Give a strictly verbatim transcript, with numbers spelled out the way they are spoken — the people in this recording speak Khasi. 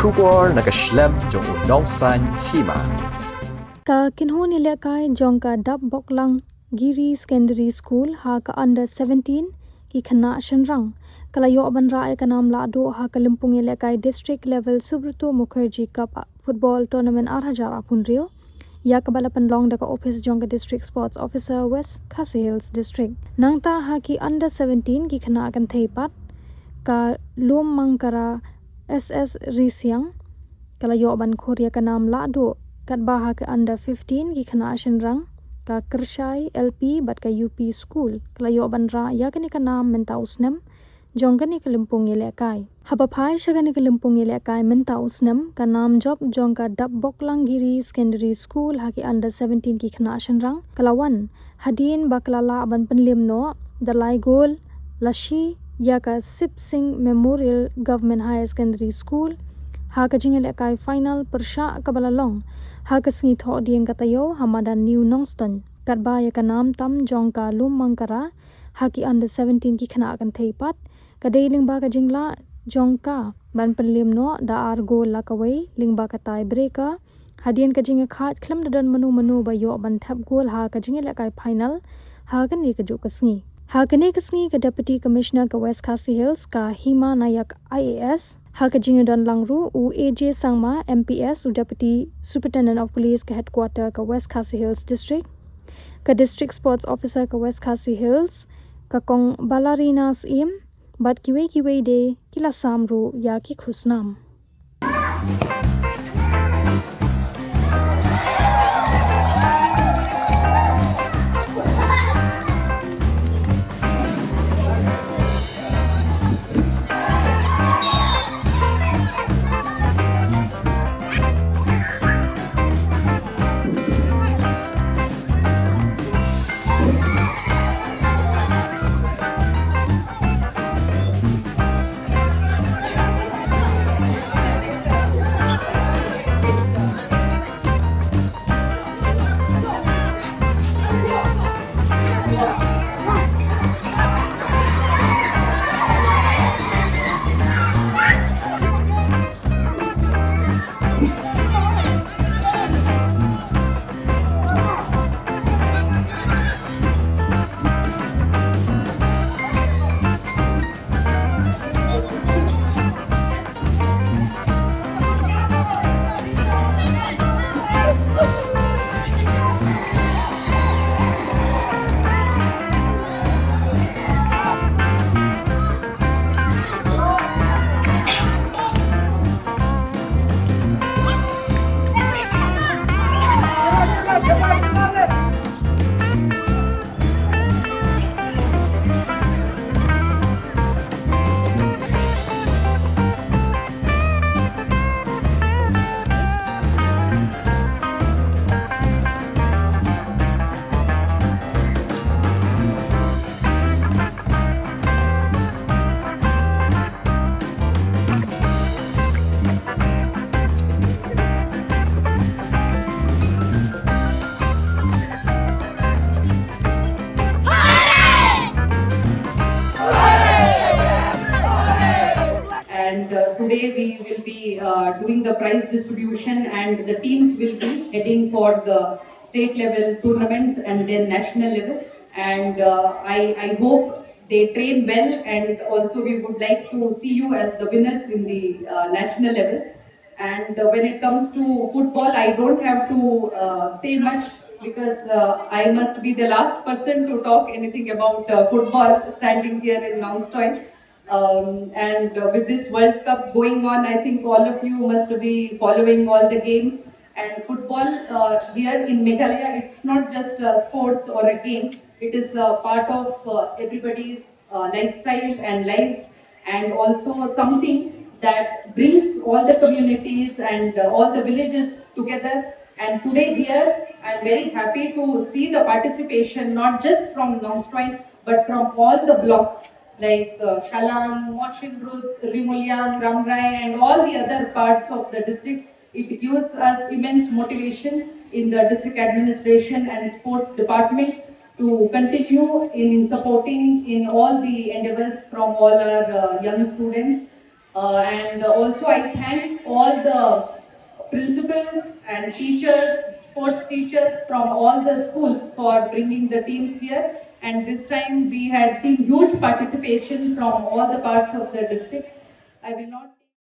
Khubor na ka shlem jong u nongsan hima. Ka kynhun ïalehkai jong ka Dapboklang Giri Secondary School ha ka under seventeen ki khynnah shynrang ka la ïoh ban rah ïa ka nam lahduh ha ka lympung ïalehkai district level Subroto Mukherjee Cup football tournament ar hajar arphew hynriew, ïa kaba la pynlong da ka ophis jong ka District Sports Officer, West Khasi Hills District. Nangta ha ki under seventeen ki khynnah kynthei pat, ka Lumangkara S S Risiang ka la ïoh ban khur ïa ka nam lahduh, katba ha ka under fifteen ki khynnah shynrang ka Kyrshai L P bad ka U P School ka la ïoh ban rah ïa kane ka nam mynta u snem jong kane ka lympung ïalehkai. Haba phai sha kane ka lympung ïalehkai mynta u snem, ka nam jop jong ka Dapboklang Giri Secondary School ha ki under seventeen ki khynnah shynrang ka la wan hadien ba ka la lah ban pynliem noh da lai gol la shi ïa ka Sip Singh Memorial Government Higher Secondary School ha ka jingïalehkai final pyrshah kaba la long ha ka sngi Thohdieng ka taïew ha madan New Nongstoiñ, katba ïa ka nam tam jong ka Lumangkara ha ki under seventeen ki khynnah kynthei pat ka dei lyngba ka jinglah jong ka ban pynliem noh da ar gol la kawei lyngba ka tie breaker. Hadien ka jingïakhaid khlem da don mano mano ba ïoh ban thep gol ha ka jingïalehkai final ha kane ka juh ka sngi. Ha kane ka sngi ka Deputy Commissioner ka West Khasi Hills, ka Hima Nayak I A S, ha ka jingïadon lang ruh u A J Sangma, M P S, u Deputy Superintendent of Police ka Headquarter ka West Khasi Hills District, ka District Sports Officer ka West Khasi Hills, ka Kong Balarina Syiem, bad kiwei kiwei de ki la sam ruh ïa ki khusnam. And uh, today we will be uh, doing the prize distribution, and the teams will be heading for the state level tournaments and then national level. And uh, I, I hope they train well, and also we would like to see you as the winners in the uh, national level. And uh, when it comes to football, I don't have to uh, say much because uh, I must be the last person to talk anything about uh, football standing here in Nongstoiñ. Um, and uh, with this World Cup going on, I think all of you must be following all the games. And football uh, here in Meghalaya, it's not just uh, sports or a game. It is a part of uh, everybody's uh, lifestyle and lives, and also something that brings all the communities and uh, all the villages together. And today here, I'm very happy to see the participation, not just from Nongstoiñ, but from all the blocks like uh, Shalang, Mawshynrut, Rimuliang, Rambrai, and all the other parts of the district. It gives us immense motivation in the district administration and sports department to continue in supporting in all the endeavors from all our uh, young students. Uh, and also, I thank all the principals and teachers, sports teachers from all the schools for bringing the teams here. And this time, we had seen huge participation from all the parts of the district. I will not